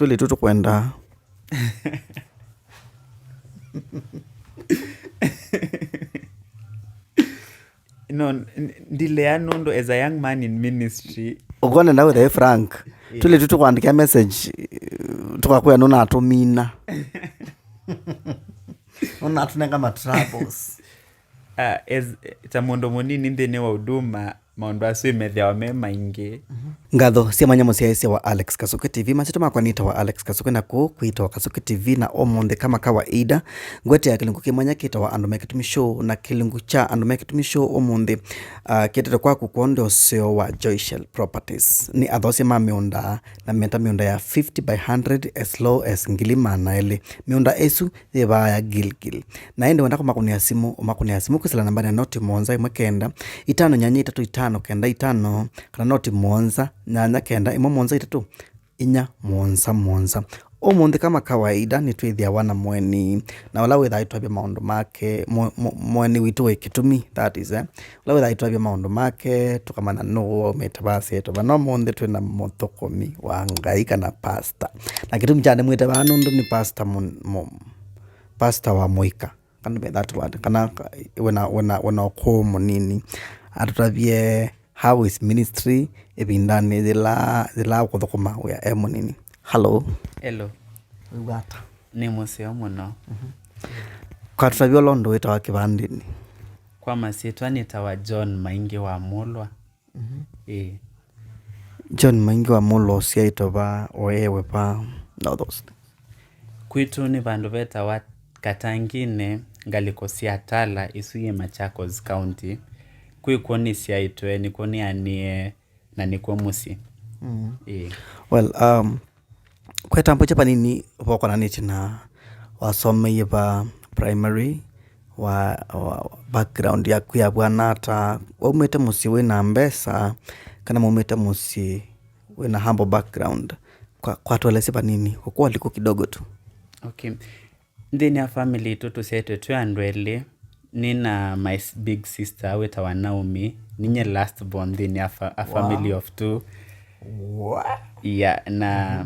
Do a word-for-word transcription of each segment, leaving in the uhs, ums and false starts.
Twĩlĩtu tũkwenda. No, n- ndilea nũndũ as a young man in ministry. Ũkwona na wĩthe frank. Twĩlĩtu tũkwandĩkĩa message, tũkakwĩa nũnatũmina. Nũnatũnenga ma troubles. Ah, as, ta mũndũ mũnini nthĩnĩ wa huduma, maũndũ asu ĩmethĩawa me maingĩ. Ngatho sya mwanya mũsyaĩĩsya wa Alex Kasuke T V. Masyĩtwa makwa nĩtawa Alex Kasuke, na kũu kwĩtawa Kasuke T V, na ũmũnthĩ kama kawaida ngwetea kĩlungu kĩ mwanya kĩtawa Andũ me Kĩtumi Show, na kĩlungu kya Andũ me Kĩtumi Show ũmũnthĩ, ah, kĩetete kwaku kwondũ ũseo wa Joyshell Properties. Nĩ athoosya ma mĩũnda na meta mĩũnda ya fifty by hundred as low as ngili maana elĩ. Mĩũnda ĩsu yĩvaa ya Gilgil. Na ĩndĩ wenda kũmakũnĩa simũ, ũmakũnĩa simũ kwĩsĩla nambanĩ ya noti mũonza ĩmwe kenda itano nyanya itatũ itano kenda itano, kana noti mũonza nyanya kenda ĩmwe mũonza itatũ inya mũonza mũonza. Ũmũnthĩ kama kawaida nĩtwĩthĩawa na mũeni, na ũla wĩthaa aitwavya maũndũ make, mũ- mũ- mũeni witũ wĩ Kĩtumi, that is, eh, ũla wĩthaa aitwavya maũndũ make, tũkamanya nũũ waumĩte vaa syĩtwa vana. Ũmũnthĩ twĩ na mũthũkũmi wa Ngai kana pastor. Na kĩtumi kya nĩmwĩte vaa nũndũ nĩ pastor mũ- mũ- pastor wa mũika, kana be that word, kana ka- wĩna wĩna wĩna ũkũũ mũnini. Atũtavye how is ministry ĩvindanĩ yĩla yĩla ũkũthũkũma wĩa e mũnini. Hello. Hello. Wĩw'a ata? Nĩ mũseo mũno. Katũtavye ũla ũndũ wĩtawa kĩvandĩnĩ. Kwa masyĩtwa nĩtawa John Maingi wa Mũlwa. Ĩĩ. John Maingi wa Mũlwa ũsyaĩtwe va, ũeewe va, na those things. Kwitũ nĩ vandũ vetawa Katangine, ngalĩko sya Tala, ĩsu yĩ Machakos County. Kwĩkw'o nĩsyaĩtwe, nĩkw'o nĩanĩe, na nĩkw'o mũsyĩ. Ĩĩ. Well, um, kwetambũkya vanini vokonanĩtye na wasomeie va primary, wa, wa background yaku yavw'ana ata? Waumĩte mũsyĩ wĩ na mbesa kana maumĩte mũsyĩ wĩ na humble background? Kwa, kwatũelesya vanini, ũkũalikũ kidogo tu. Okay. Nthĩnĩ wa family itũ tũsyaĩtwe twĩ andũ elĩ. Nĩ na my s- big sister wĩtawa Naomi. Ninye last born nthĩnĩ wa fa- a family of two. Yeah, na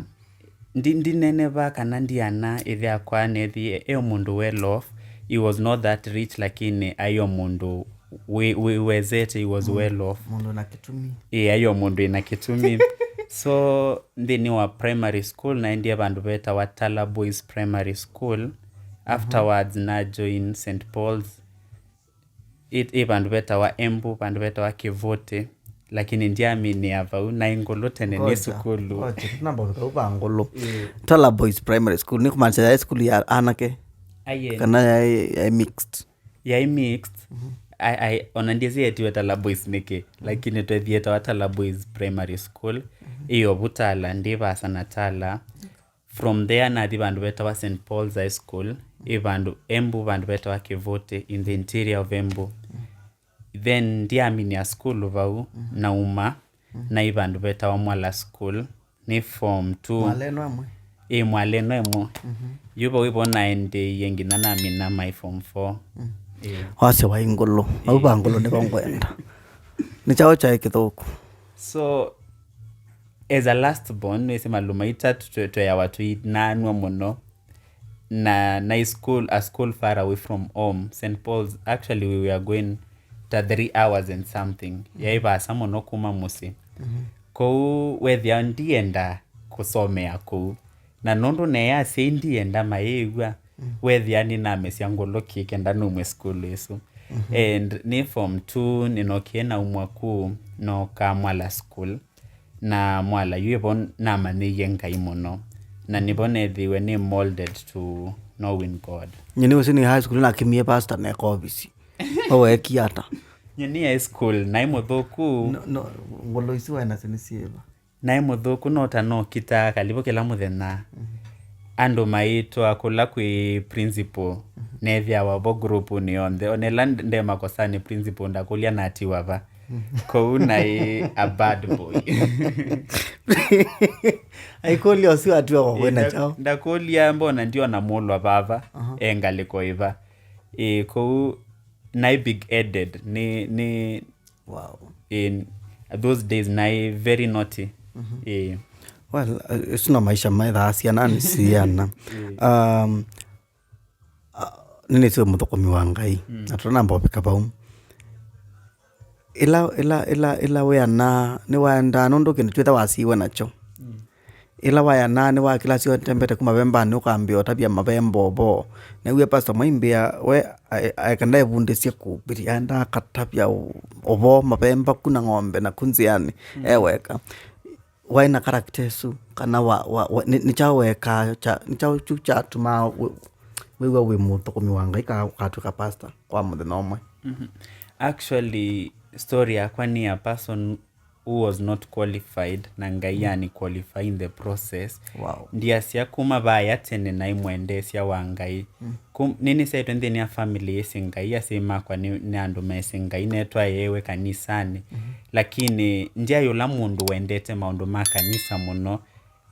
ndi- ndineneva kana ndiana ĩthe akwa nethi e o mũndũ well off. He was not that rich, lakini aĩ o mũndũ wĩ- wĩ- wĩwezete, he was well off. Mũndũ na kĩtumi. Ĩĩ, aĩ o mũndũ ĩna kĩtumi. So nthĩnĩ wa primary school naendie vandũ vetawa Tala Boys Primary School. Afterwards na join St Paul's. Ĩ ĩ vandũ vetawa Embu, vandũ vetawa Kĩvũtĩ. Lakini ndyaminĩa vau, naĩ Ngũlũ tene nĩ sukulu. Ngoja, tunamba kũvika vau va Ngũlũ. Ĩĩ. Tala Boys Primary School nĩ kũmaanisha yaĩ sukulu ya anake? Aye. Kana yaĩ yaĩ mixed? Yaĩ mixed. I, I, ona ndiĩsĩ yetiwe Tala Boys nĩkĩ, lakini twethiĩtawa Tala Boys Primary School. Ĩyo vu Tala, ndĩ vaasa na Tala. From there nathi vandũ vetawa St Paul's High School, ĩ vandũ Embu, vandũ vetawa Kĩvũtĩ, in the interior of Embu. Then ndiaminĩa sukulu vau, nauma, naĩ vandũ vetawa Mwala School. Nĩ form two. Mwala ĩno ĩmwe? Ĩ, Mwala ĩno ĩmwe. Yu vau ĩvo naendeeie nginya namina my form four. Ĩ. Wasya waĩ Ngũlũ. Vau va Ngũlũ nĩvo ngwenda. Nĩ kyaũ kyaĩ kĩthũku? So, as a last born, nĩsĩ maluma itatũ twe- tweawa tũinanwa mũno. Na naĩ school, a school far away from home. St Paul's, actually we were going ta three hours and something. Yaĩ vaasa mũno kuma mũsyĩ. Kwoou wethĩa ndienda kũsomea kũu. Na nũndũ neĩ asyai ndienda mayĩw'a, wethĩa nĩnamesya Ngũlũ kĩ kenda numwe sukulu ĩsu. And nĩ form two nĩnokie naumwa kũu, nooka Mwala School. Na Mwala yu ĩvo namanyĩie Ngai mũno. Na nĩvo neethĩiwe nĩ molded to knowing God. Nyie nĩwĩsĩ nĩ high school nakimie pastor neka ovisi. Weweekie ata? Nyie nĩ high school, naĩ mũthũku. No, no, Ngũlũ isu waĩ nasyo nĩ syĩva? Naĩ mũthũku, no ta nookitaa kalivũ kĩla mũthenya. Andũ maitwa kũla kwĩ principal, neethĩawa vo group-nĩ yonthe. Ona ĩla nde makosanĩ, principal ndakũlya natiwa va. Kwoou naĩ a bad boy. Aikũlya ũsu atiwa kwa kwĩna kyaũ? Ndakũlya mbona ndiona mũlwa vava, e ngalĩko ĩva. Ĩ, kwoou naĩ big headed, nĩ, nĩ Wow. In those days naĩ very naughty. Ĩĩ. Well, uh, isu no maisha maethaa syananĩ siana. Um, uh, nĩnĩsiwe mũthũkũmi wa Ngai, na tũtanamba ũvika vau. Ĩla, ĩla, ĩla, ĩla wĩanaa, nĩwaendaa nũndũ kĩndũ kyothe wasiiwe nakyo. Ĩla wayanaa nĩwakĩlasya ũtembete kuma vembanĩ ũkambĩa ũtavya mavemba ũvoo. New'e pastor mwaimbĩa we aeka ndaevundĩsye kũvĩtya, aendaa akatavya ũ- ũvoo mavemba ku na ng'ombe na ku nzĩanĩ e weka. Waĩ na character ĩsu kana wa, wa, wa, nĩ, nĩ kyaũ wekaa kya- nĩ kyaũ kyu kyatumaa wĩ- wĩw'a wĩ mũthũkũmi wa Ngai ka ũkatw'ĩka pastor kwa mũthenya ũmwe? Actually, story yakwa nĩ ya person who was not qualified, na Ngai ani qualify in the process. Wow. Ndiasya kuma vaya tene naĩ mwendeesya wa Ngai. Kum- nĩnĩsyaĩtwe nthĩnĩ ya family yĩsĩ Ngai, asyai makwa nĩ, nĩ andũ mesĩ Ngai, netwaĩĩwe kanisanĩ. Lakini ndyaĩ ũla mũndũ wendete maũndũ ma kanisa mũno,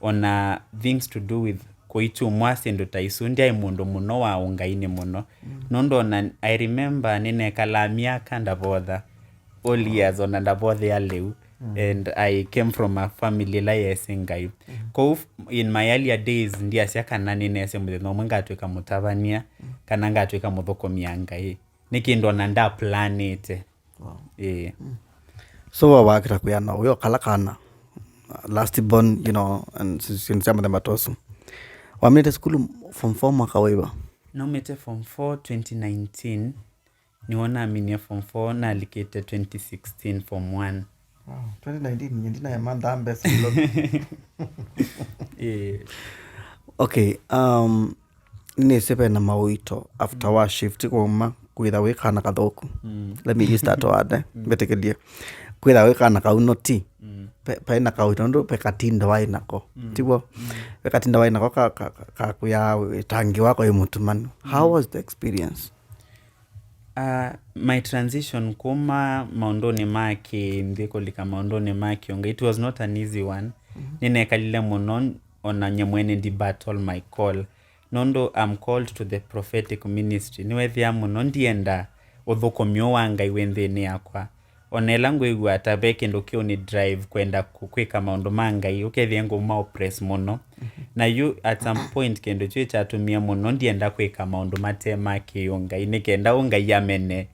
ona things to do with kũitumwa syĩndũ ta isu. Ndyaĩ mũndũ mũno wa ũngainĩ mũno. Nũndũ ona I remember nĩnekalaa myaka ndavotha, all years, ona ndavothea lĩu. And I came from a family ĩla yesĩ Ngai. Kwoou f- in my earlier days, ndiasya kana nĩneesĩ mũthenya ũmwe ngatw'ĩka mũtavany'a, kana ngatw'ĩka mũthũkũmi ya Ngai. Nĩ kĩndũ ona ndaplanĩte. Ĩĩ. So wawakĩta kwĩana ũyo kala kana, last born, you know, and syĩndũ sya mũthemba ta ũsu. Waminĩte sukulu form four mwaka wĩva? Naumĩte form four twenty nineteen. Nĩw'o naminie form four, nalikĩte twenty sixteen form one. Wow, twenty nineteen nyie ndinaema nthaa mbesa ilo. Ĩĩ. Okay, um, nĩnĩsĩ ve na maũito after wa shift kuma kwĩtha wĩ kana kathũku. Let me use that word, eh, mbĩtĩkĩlye. Kwĩtha wĩ kana kaunoti. Pe- paĩ na kaũito nũndũ pe katindo waĩ nako. Tiw'o? Pe katindo waĩ nako ka- ka- ka- kakwĩa wĩtangi wako wĩ mũtumanu. How was the experience? Uh, my transition kuma maũndũnĩ ma kĩnthĩ kũlika maũndũnĩ ma kĩũngai, it was not an easy one. Nĩnekalile mũno, ona nyie mwene ndi battle my call, nũndũ I'm called to the prophetic ministry. Nĩwethĩa mũno ndienda ũthũkũmi ũũ wa Ngai wĩ nthĩnĩ yakwa. Ona ĩla ngwĩw'a ta ve kĩndũ kĩũnĩ drive kwenda kũ- kwĩka maũndũ ma Ngai, ũkethĩa ngũma oppress mũno. Na yu at some point kĩndũ kyu kyatumie mũno ndienda kwĩka maũndũ mate ma kĩũngai, nĩ kenda ũngai amene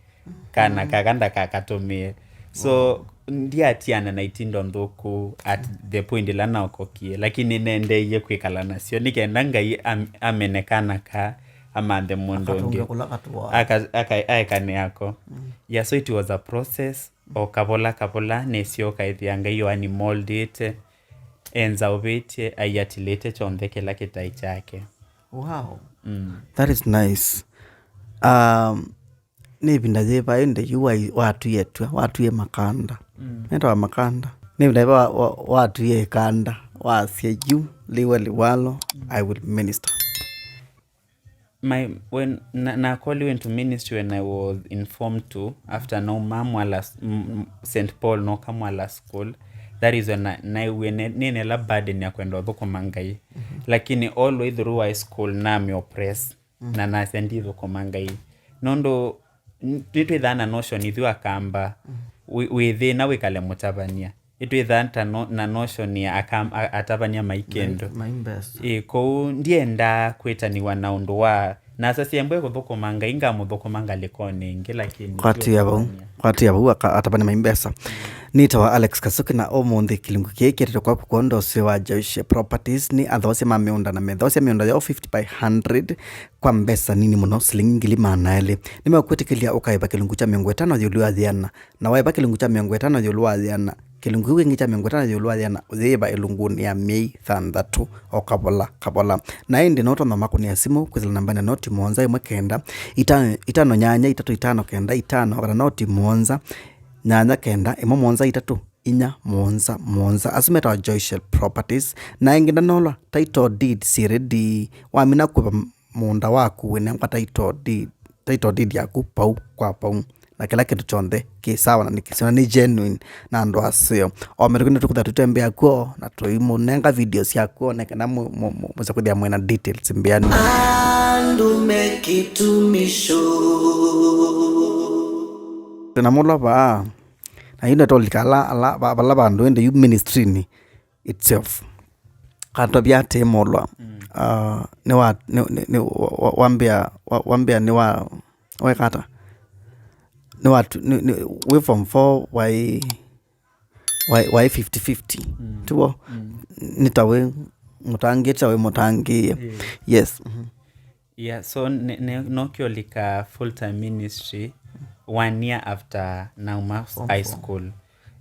kana kaka ndakakatũmĩe. So ndiatiana na itindo nthũku at the point ĩla naokokie, lakini nĩnendeeie kwĩkala nasyo nĩ kenda Ngai am- amene kana ka amanthe mũndũ ũngĩ. Akatũnge kũla katũaa. Aka- aka- aeka nĩ ako. Yeah, so it was a process. O kavola kavola nĩsyoka ĩthĩa Ngai oani moldĩte, enzaũvĩtye, aiatilĩte kyonthe kĩla kĩtaĩ kyake. Wow. That is nice. Um, nĩ ĩvinda yĩva ĩndĩ yu wai- watwie twa watwie makanda? Metawa makanda. Nĩ ĩvinda yĩva wa- wa- watwie ĩkanda wasya yu liwe liwalo, I will minister? My when na, na call went to ministry when I was in form two after nauma Mwala s- m- m- Saint Paul noka Mwala school. That is when I, naiwe ne- nĩnela burden ya kwenda ũthũkũma Ngai. Lakini all the way through high school nami oppress na nasya ndithũkũma Ngai nũndũ n- nĩtwĩthaa na notion ithyĩ Akamba wĩ- wĩthĩna wĩkale mũtavany'a. Ĩtwĩthaa ta no- na notion ya akam- a- atavany'a mai kĩndũ. Mai mbesa. Ĩ, kwoou ndiendaa kwĩtanĩw'a na ũndũ wa nasa syembwe kũthũkũma Ngai ngamũthũkũma ngalĩkonĩ ĩngĩ lakini kwatĩa vau. Kwatĩa vau aka- atavany'a mai mbesa. Nĩtawa Alex Kasuki na ũmũnthĩ kĩlungu kĩĩ kĩetete kwaku kwondosyo wa Joyce Properties nĩ athoosya ma mĩũnda na methoosya mĩũnda yoo fifty by hundred kwa mbesa nini mũno, silingi ngili maana elĩ. Nĩmekwĩtĩkĩlya ũkaĩva kĩlungu kya mĩongo ĩtano yĩũlũ wa yĩana. Na waĩva kĩlungu kya mĩongo ĩtano ĩũlũ wa yĩana, kĩlungu kĩu kĩngĩ kya mĩongo ĩtano ĩũlũ wa yĩana ũyĩĩva ĩlungunĩ ya myei thanthatũ o kavola kavola. Na ĩndĩ no ũtonya makũnĩa simũ kwĩsĩla nambanĩ ya noti mũonza ĩmwe kenda itano nyanya itatũ itano kenda itano kana noti mũonza nyanya kenda ĩmwe mũonza itatũ inya mũonza mũonza. Asu metawa Joyshell Properties. Na ĩngĩ ndanolwa title deed syĩ ready, wamina kũĩva mũũnda waku wĩnengwa title deed, title deed yaku pau kwa pau, na kĩla kĩndũ kyonthe kĩ sawa na nĩ kĩseo na nĩ genuine na andũ aseo. O mĩtũkĩ nĩtũkũtha tũtembea kw'o na tũimũnenga video syaku one kana mũ- mũ- mũ- mũse kwĩthĩa mwĩna details mbĩanĩ. Andũ me kĩtumisho. Twĩna mũlwa vaa na yu nĩtũlika ala ala va- vala vandũ ĩndĩ yu ministry-nĩ itself. Katavya atĩ Mũlwa, mm, uh, nĩ wa, nĩ, nĩ, nĩ, wa- wa- wambĩa wa- wambĩa nĩ wa wekata nĩ wa tu- nĩ- nĩ- wĩ form four waĩ waĩ waĩ fifty fifty, mm, tuo, mm, nĩ ta wĩ mũtangĩĩte wĩ mũtangĩĩe. Yeah. Yes. Mhm. Yeah, so ne, ne, nokyolika full time ministry one year after nauma high school.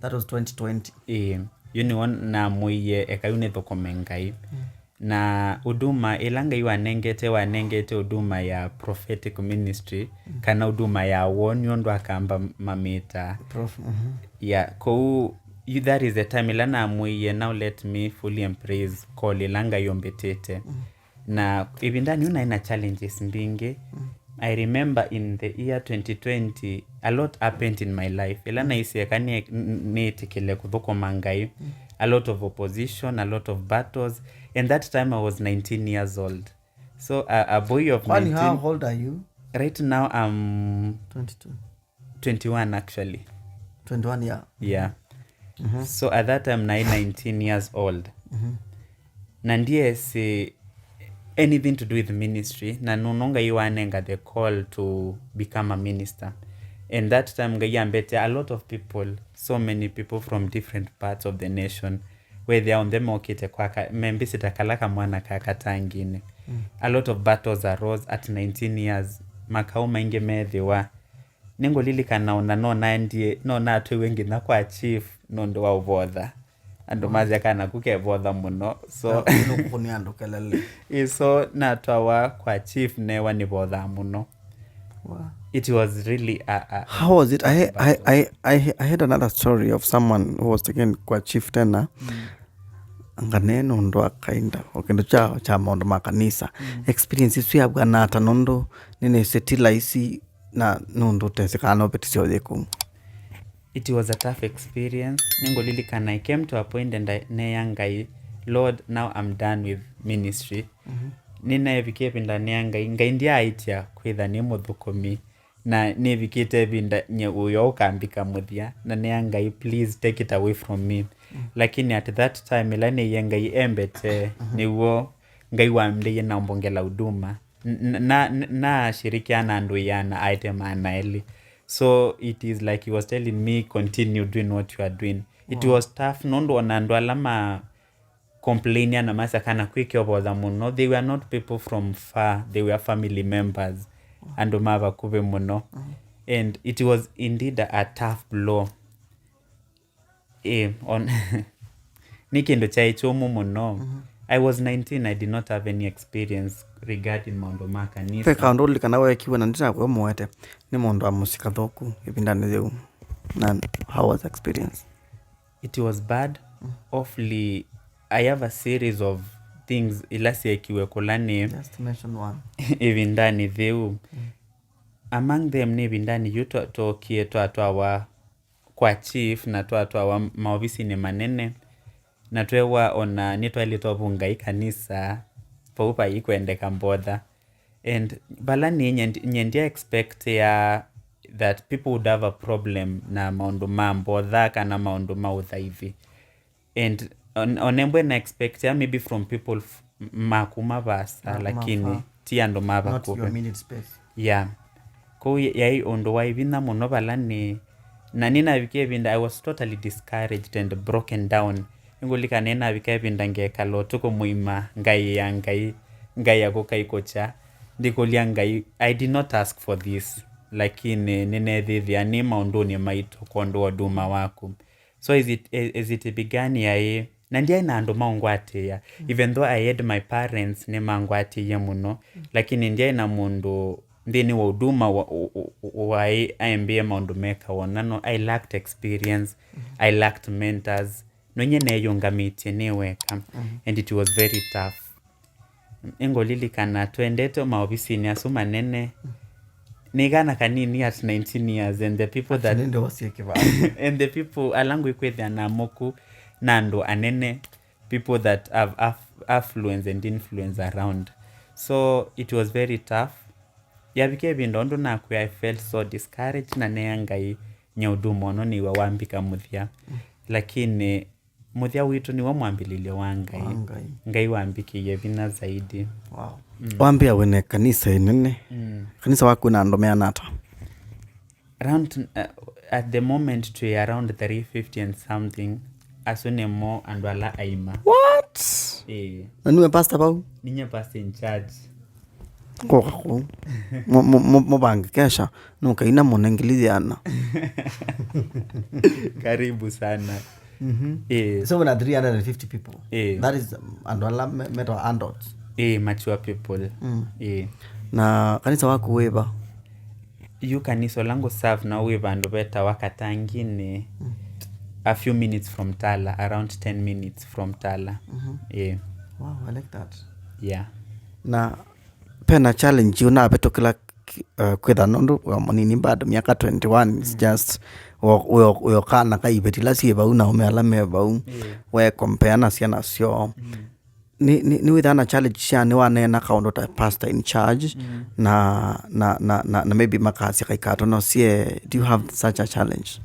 That was twenty twenty. Ĩĩ, yu nĩw'o namwĩie eka yu nĩthũkũme Ngai. Mm. Na huduma ĩla Ngai wanengete, wanengete huduma ya prophetic ministry, mm, kana huduma ya woni ũndũ Akamba mamĩtaa. Prof, mhm. Yeah, kũu yu, that is the time ĩla namwĩie, "Now let me fully embrace call ĩla Ngai ũmbĩtĩte." Mm. Na ĩvindanĩ yu naĩ na challenges mbingĩ. Mm. I remember in the year twenty twenty, a lot happened in my life. Ĩla naisye eka nĩ- n- nĩtĩkĩle kũthũkũma Ngai, mm, a lot of opposition, a lot of battles. And that time I was nineteen years old. So a, a boy of Kwani, nineteen, how old are you? Right now I'm twenty-two. Twenty-one, actually. Twenty-one, yeah. Yeah. Mhm. So at that time naĩ nineteen years old. Mhm. Na ndiesĩ anything to do with ministry, na nũndũ Ngai wanenga the call to become a minister. And that time Ngai ambete a lot of people, so many people from different parts of the nation, wethĩa onthe mokĩte kwa ka- membĩsĩ ta kala kamwana ka katanginĩ. Mm. A lot of battles arose at nineteen years. Makaũ maingĩ methĩwa. Nĩngũlilikana ona no naendie, no natwaiwe nginya kwa chief nũndũ wa ũvotha. Andũ masya kana kũ kevotha mũno. So nũkũkũnĩa andũ kelele. Ĩ, so natwawa kwa chief newa nĩvothaa mũno. Wow. It was really a, a How was it? I, I, I, I, I heard another story of someone who was taken kwa chief tena. Mm. Anga nĩ nũndũ wa kainda o kĩndũ kya, kya maũndũ ma kanisa. Mm. Experience isu yavw'ana ata? Nũndũ nĩnĩsĩ ti laisi na nũndũ ũtesĩ kana no ũvĩtĩsya ũyĩku. It was a tough experience. Nĩngũlilikana, I came to a point and I, neya Ngai, "Lord, now I'm done with ministry." Mhm. Nĩnaevikie ĩvinda neya Ngai, Ngai ndyaaĩtya kwĩtha nĩ mũthũkũmi. Na nĩvikĩte ĩvinda nye ũyo ũkambika mũthya, na neya Ngai, "Please take it away from me." Mm. Lakini at that time, ĩla nĩie Ngai embete, mhm, nĩw'o Ngai wambĩie na mbongela huduma. N- n- na- n- nashirikiana na andũ ĩana aete maana elĩ. So it is like he was telling me, "Continue doing what you are doing." It, wow, was tough, nũndũ ona andũ ala ma complainia na masya kana kwĩkĩovotha mũno, they were not people from far, they were family members, andũ ma vakuvĩ mũno. Mhm. And it was indeed a, a tough blow. Eh, on nĩ kĩndũ kyaĩ kyũmũ mũno. Mhm. I was nineteen, I did not have any experience regarding maũndũ ma kanisa. Ve kaũndũ ũlilikana weekiwe na ndĩnakwĩa mũete nĩ mũndũ wa mũsyĩ kathũku ĩvindanĩ yĩu? Na how was the experience? It was bad. Mm. Awfully, I have a series of things ila syeekiwe kũla nĩ, just mention one, ĩvindanĩ yĩu. Mm. Among them nĩ ĩvindanĩ yu twa- twokie twatwawa kwa chief na twatwawa maovisinĩ manene, na twewa ona nĩtwaĩlĩte ũvunga ĩ kanisa, vau vaikwendeka mbotha. And vala nĩ nye ndi- nye ndya expectia that people would have a problem na maũndũ ma mbotha kana maũndũ ma ũthaithi. And on- onembwe na expectia maybe from people f- ma kuma vaasa, ma kuma lakini far, ti andũ ma vakuvĩ. Not your immediate space. Yeah. Kũu ya- yaĩ ũndũ waĩ vinya mũno vala nĩ, na nĩnavikie ĩvinda I was totally discouraged and broken down. Nĩngũlilikana nĩnavika ĩvinda ngekala ũtukũ mũima ngaĩa Ngai, ngaĩa kũkaĩ kũkya, ndikũlya Ngai, "I did not ask for this," lakini nĩneethĩthĩa nĩ maũndũnĩ maito kwondũ wa ũduma waku. So as it, as it began yaĩ, na ndyaĩ na andũ maũngwatĩĩa. Mm. Even though I had my parents, nĩmangwatĩie mũno, mm, lakini ndyaĩ na mũndũ nthĩnĩ wa huduma wa- u- u- u- waĩ aembĩe maũndũ mekawa. Na no, I lacked experience, mm, I lacked mentors. No nye neeyũngamĩtye nĩ weka, mm, and it was very tough. Nĩngũlilikana twendete maovisinĩ asu manene. Nĩ kana kanini at nineteen years, and the people that, nĩndĩ wasie kĩvaa. And the people ala ngwĩkwĩthĩa namo ku na andũ anene, people that have aff- affluence and influence around. So it was very tough. Yavikie ĩvinda ũndũ nakwĩa, I felt so discouraged, na neya Ngai, "Nye ũndũ mũno nĩw'a wambika mũthya." Mm. Lakini Mũthya witũ nĩwe mwambĩlĩlyo wa Ngai. Wa Ngai. Ngai wambĩkĩie vinya zaidi. Wow. Wambĩa wĩne kanisa ĩnene. Kanisa waku wĩna andũ meana ata? Around, uh, at the moment twĩ around three fifty and something. Asu nĩmo andũ ala aima. What? Eh. Na nĩwe pastor vau? Ninye pastor in charge. Ngoka kũu. Mu- mu- mu- mũvange kesha nũkaina mũne ngili yĩana. Karibu sana. Eh, So wĩna three hundred and fifty people. Eh. That is, um, andũ ala me- metawa adults. Eh, mature people. Eh. Na kanisa waku wĩva? Yu kanisa ũla ngũ serve na wĩ vandũ vetawa Katangini, a few minutes from Tala, around ten minutes from Tala. Yeah. Wow, I like that. Yeah. Na pena challenge ũnavĩtũkĩla uh, kwĩtha nũndũ wa mũnini bado myaka twenty-one is just wĩ o kana kaiveti ila syĩ vau na ũme ala me vau. Yeah. We compare na syana syoo. Nĩ, nĩ, nĩwĩthaa na challenge sya nĩwaneena kaũndũ ta pastor in charge, mm, na, na, na, na, na maybe makasya kaikatonosie. Do you have such a challenge?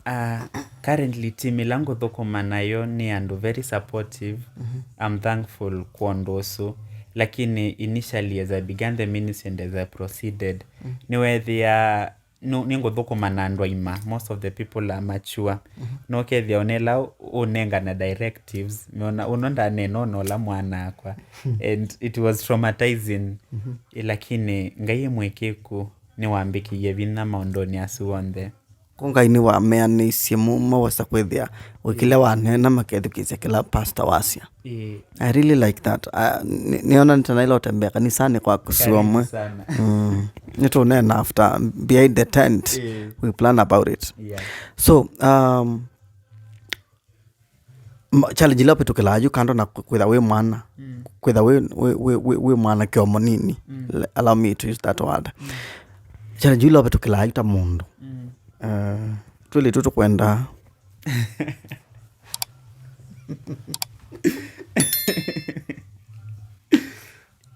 Uh, currently team ĩla ngũthũkũma nayo nĩ andũ very supportive. Mm-hmm. I'm thankful kwa ũndũ ũsu, lakini initially as I began the ministry and as I proceeded, mm, nĩweethĩa nũ- nĩngũthũkũma na andũ aima, most of the people are mature. Mhm. No ũkethĩa ona ĩla ũnengana directives, meona ũno ndanena ona ũla mwana akwa. And it was traumatizing. Mhm. Lakini Ngai e mwĩkĩku, nĩwambĩkĩie vinya maũndũnĩ asu onthe. Ko Ngai nĩwameanĩisye mu- mawesa kwĩthĩa wĩ kĩla waneena makethukĩĩsya kĩla pastor wasya. Ĩĩ. I really like that. Uh, nĩ- nĩona nĩtanaĩla ũtembea kanisanĩ kwaku sure mwe. Karibu sana. Mm. Nĩtũneena after behind the tent. Ĩĩ. We plan about it. Yeah. So, um, ma- challenge ila ũvĩtũkĩlaa yu kando na kwĩtha wĩ mwana, mm, kwĩtha wĩ, wĩ, wĩ, wĩ, wĩ mwanake o mũnini. Mm. Le- allow me to use that word. Mm. Challenge ila ũvĩtũkĩlaa yu ta mũndũ. Mm. Uh, twĩlĩ tu tũkwenda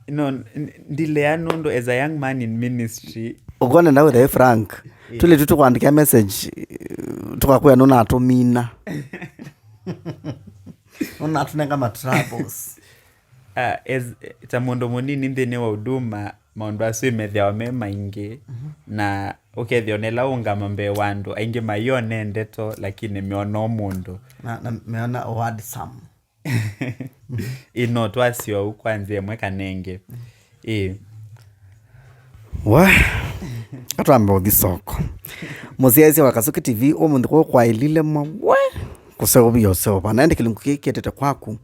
No, n- ndilea nũndũ as a young man in ministry. Ũkwona na wĩthe frank. Yeah. Tũlĩ tu tũkwandĩkĩa message, tũkakwĩa nũnatũmina. Nũnatũnenga ma troubles. Ah, as, ta mũndũ mũnini nthĩnĩ wa huduma, maũndũ asu ĩmethĩawa me maingĩ. Mhm. Na ũkethĩa ona ĩla ũngama mbee wa andũ aingĩ maionee ndeto lakini meona o mũndũ. Na, na meona o handsome. Ĩno twasyoa ũu kwa nzĩa ĩmwe kana ĩngĩ. Ĩĩ. We, atwambe ũthi soko. Mũsyaĩĩsya wa Kasuki T V ũmũnthĩ kũũ kwaĩlile mwa we kũseũvya ũseo vana ĩndĩ kĩlungu kĩĩ kĩetete kwaku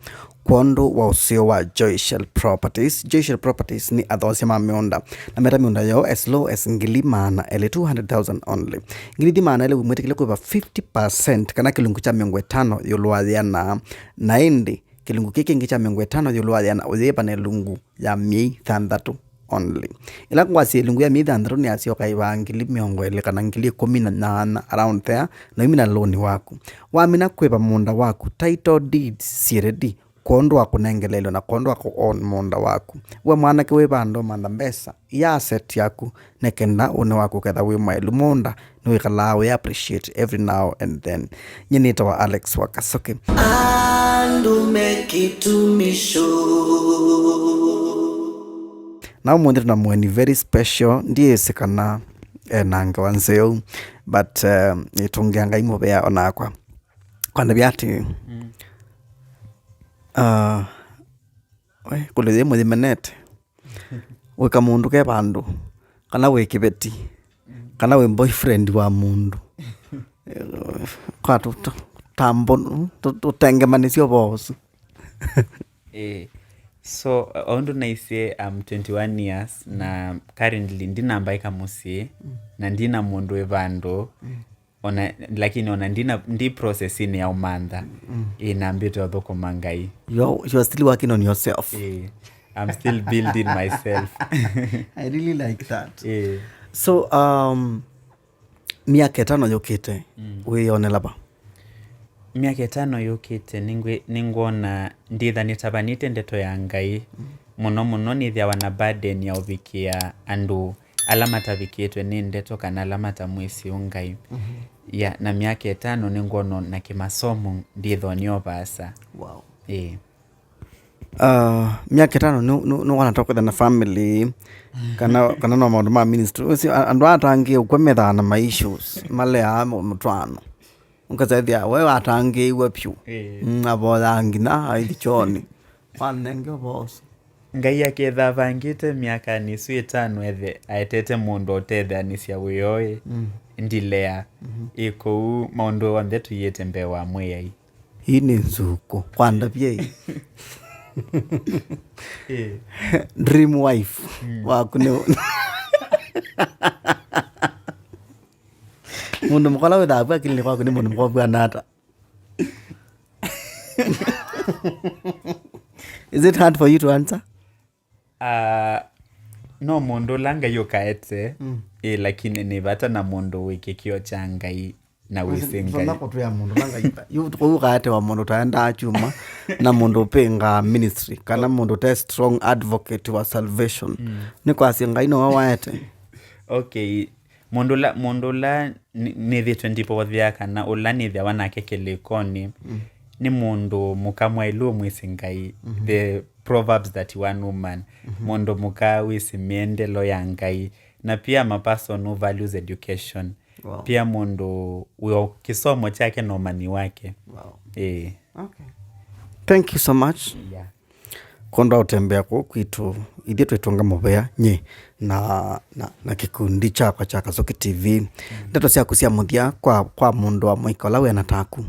kwondũ wa ũseo wa Joyshell Properties. Joyshell Properties nĩ athoosya ma mĩũnda na meta mĩũnda yoo as low as ngili maana elĩ, two hundred thousand only. Ngili ithi maana elĩ wĩmwĩtĩkĩle kwĩva fifty percent kana kĩlungu kya mĩongo ĩtano ĩũlũ wa yĩana. Na ĩndĩ, kĩlungu kĩĩ kĩngĩ kya mĩongo ĩtano ĩũlũ wa yĩana ũyĩva na ĩlungu ya myei thanthatũ only. Ĩla ngwasya ĩlungu ya myei thanthatũ nĩyasyoka ĩvaa ngili mĩongo ĩlĩ kana ngili ĩkũmi na nyanya around there, na ũimina loan waku. Wamina kwĩva mũũnda waku, title deeds syĩ ready, kwondũ wa kũnengeleelw'a na kwondũ wa kũ own mũũnda waku. We mwanake wĩ vandũ, mantha mbesa ya asset yaku, nĩ kenda ũnĩ waku ũketha wĩ mwaĩlu. Mũũnda nĩwĩkalaa wĩ appreciate every now and then. Nyie nĩtawa Alex wa Kasoke. Andũ me kĩtumisho. Na ũmũnthĩ tũna mũeni very special, ndiĩsĩ kana e na ngewa nzeo, but um, nĩtũngĩa Ngai mũvea onakwa. Kwandavya atĩ, mm, uh, we, kũlĩ yĩ mũyĩmenete. Wĩka mũndũ ke vandũ, kana wĩ kĩveti, kana wĩ boyfriend wa mũndũ. Kwa tũ- tũ- tambo tũ- tũtengemanĩsye ũvoo ũsu. Eh, so o ũndũ naisye, I'm twenty-one years na currently ndinambaĩka mũsyĩ na ndina mũndũ wĩ vandũ. Ona lakini ona ndina ndi process-inĩ ya ũmantha. Mm. Ĩĩ, nambĩte ũthũkũma Ngai. You're, you're still working on yourself. Ĩĩ, I'm still building myself. I really like that. Ĩĩ. So, um, myaka ĩtano yũkĩte, mm, wĩyonela va? Myaka ĩtano yũkĩte nĩngwĩ- nĩngwona ndĩtha nĩtavanĩte ndeto ya Ngai. Mm. Mũno mũno nĩthĩawa na burden ya ũvikĩa andũ ala matavikĩtwe nĩ ndeto kana ala matamwĩsĩ Ngai. Mhm. Ya, na myaka ĩtano nĩngwona na kĩmasomo ndĩthonio vaasa. Wow. Ĩĩ. Uh, myaka ĩtano nĩ- nĩ- nĩwona ta kwĩtha na family kana kana no maũndũ ma ministry. Ũsi a- andũ atangĩ ũkw'a methaa na ma issues maleaa mũ- mũtwaano. Ũkasethĩa we watangĩĩiwe vyũ. Ĩĩ. Mm, avoyaa nginya aithi kyonĩ. Wanenge ũvoo ũsu. Ngai aketha avangĩte myakanĩ ĩsu ĩtano ethe aetete mũndũ ũtetheanĩsya wĩoo. Mm. Ndilea. Mhm. Ĩ kũu maũndũ onthe tũiĩte mbee wa Mwĩai. Hii nĩ nzukũ. Kwandavye hii. Ĩĩ. Dream wife. Mm. Waku nĩ mũndũ mũka ũla wĩthaa avu akilini kwaku nĩ mũndũ mũka ũvw'ana ata? Is it hard for you to answer? Ah, no mũndũ ũla Ngai ũkaete. Mm. Ĩ, lakini nĩ vata na mũndũ wĩ kĩkĩo kya Ngai na wĩsĩ Ngai. Tũna kũtwĩa mũndũ ũla Ngai yu kũu ũkaete wa mũndũ ũtaendaa kyuma na mũndũ ũpĩngaa ministry kana mũndũ ũte strong advocate wa salvation. Mm. Nĩ kwasya Ngai nowe waete. Okay. Mũndũ ũla mũndũ ũla nĩ- nĩthĩtwe ndivothea kana ũla nĩthĩawa nake kĩlĩkonĩ. Mm. Nĩ mũndũ mũka mwaĩlu ũmwĩsĩ Ngai. Mhm. The Proverbs thirty-one woman. Mhm. Mũndũ mũka wĩsĩ mĩendelo ya Ngai. Na pia ma person who values education. Wow. Pia mũndũ wĩ o kĩsomo kyake na ũmanyi wake. Wow. Ĩĩ. Okay. Thank you so much. Yeah. Kwondũ wa ũtembea kũu kwitũ, ithyĩ twĩtũnga mũvea nyie na, na, na kĩkundi kyakwa kya Kasuki T V. Mm. Ndeto syaku sya mũthya kwa, kwa mũndũ wa mũika ũla wĩana taku.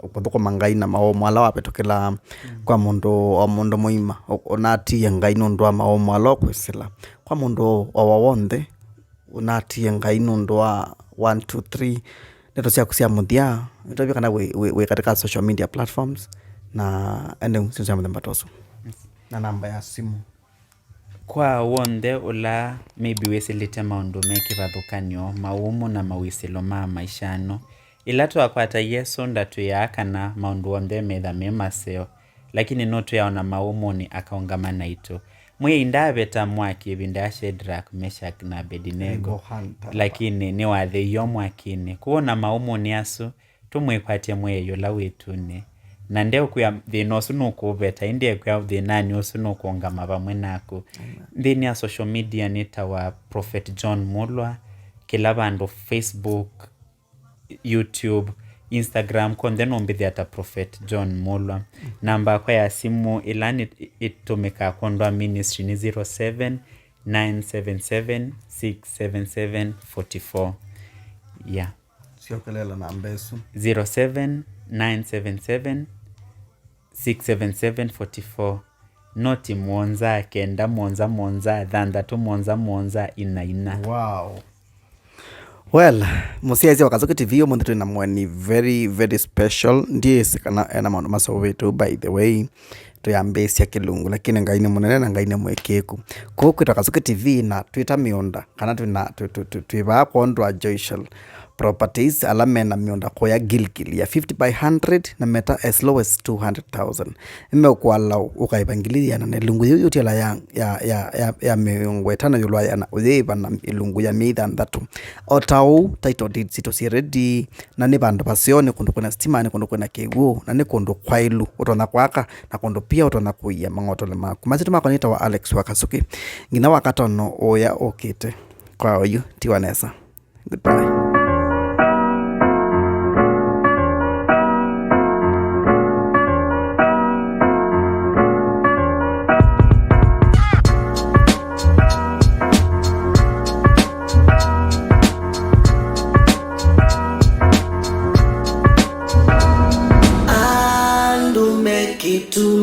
Ũkũthũkũma Ngai na maũmũ ala wavĩtũkĩla. Mm. Kwa mũndũ o mũndũ mũima, ũ- ũnatiie Ngai nũndũ wa maũmũ ala ũkwĩsĩla. Kwa mũndũ o wa w'onthe, ũnatiie Ngai nũndũ wa one, two, three. Ndeto syaku sya mũthya, nĩtwavya kana wĩ, wĩ, wĩ katika social media platforms, na ende syĩndũ sya mũthemba ta ũsu. Na namba ya simũ. Kwa w'onthe ũla maybe wĩsĩlĩte maũndũ me kĩvathũkany'o, maũmũ na mawĩsĩlo ma maisha ano, ĩla twakwata Yesũ ndatwĩaa kana maũndũ onthe metha me maseo, lakini nũtwĩawa na maũmũnĩ akaũngama naitũ. Mwĩai ndaaveta mwaki ĩvinda ya Shadrach, Meshach na Abednego, lakini nĩwatheie o mwakinĩ. Kwoou na maũmũnĩ asu, tũmwĩkwatye Mwĩai ũla wĩ ĩtunĩ. Na ndeũkwĩa thĩna ũsu nũkũũveta, ĩndĩ ekwĩa thĩnanĩ ũsu nũkũũngama vamwe naku. Amen. Nthĩnĩ ya social media nĩtawa Prophet John Mulwa, kĩla vandũ, Facebook, YouTube, Instagram, konthe nũmbĩthĩa ta Prophet John Mulwa. Namba yakwa ya simũ ĩla nĩ- ĩtũmĩkaa kwondũ wa ministry nĩ zero seven nine seven seven six seven seven forty four. Yeah. Syokelela namba ĩsu. Zero seven nine seven seven six seven seven forty four. Noti mũonza kenda mũonza mũonza thanthatũ mũonza mũonza ina ina. Wow. Well, mũsyaĩĩsya wa Kasuki T V ũmũnthĩ twĩ na mũeni very, very special. Ndiĩsĩ kana ena maũndũ maseũvĩtwe, by the way. Twĩambĩĩsya kĩlungu, lakini Ngai nĩ mũnene na Ngai nĩ mwĩkĩĩku. Kũu kwĩtwa Kasuki T V na twĩta mĩũnda, kana twĩna, twĩ, twĩ, twĩ, twĩ vaa kwondũ wa Joyshell Properties, ala mena mĩũnda kũya Gilgil ya fifty by hundred na meta as low as two hundred thousand. Nĩmeũkũala ũkaĩva ngili yĩana na ĩlungu yĩu yũtiala ya, ya, ya, ya, ya mĩongo ĩtano ĩũlũ wa yĩana ũyĩĩva na ĩlungu ya myei thanthatũ. O ta ũu, title deeds sitũ syĩ ready, na nĩ vandũ vaseo, nĩ kũndũ kwĩna sitima, nĩ kũndũ kwĩna kĩw'ũ, na nĩ kũndũ kwaĩlu ũtonya kwaka, na kũndũ pia ũtonya kũia mang'otole maku. Masyĩtwa makwa nĩtawa Alex wa Kasuki. Nginya wakatano ũya ũkĩte. Kwa oyu, tiwa nesa. Goodbye. Andũ me kĩtu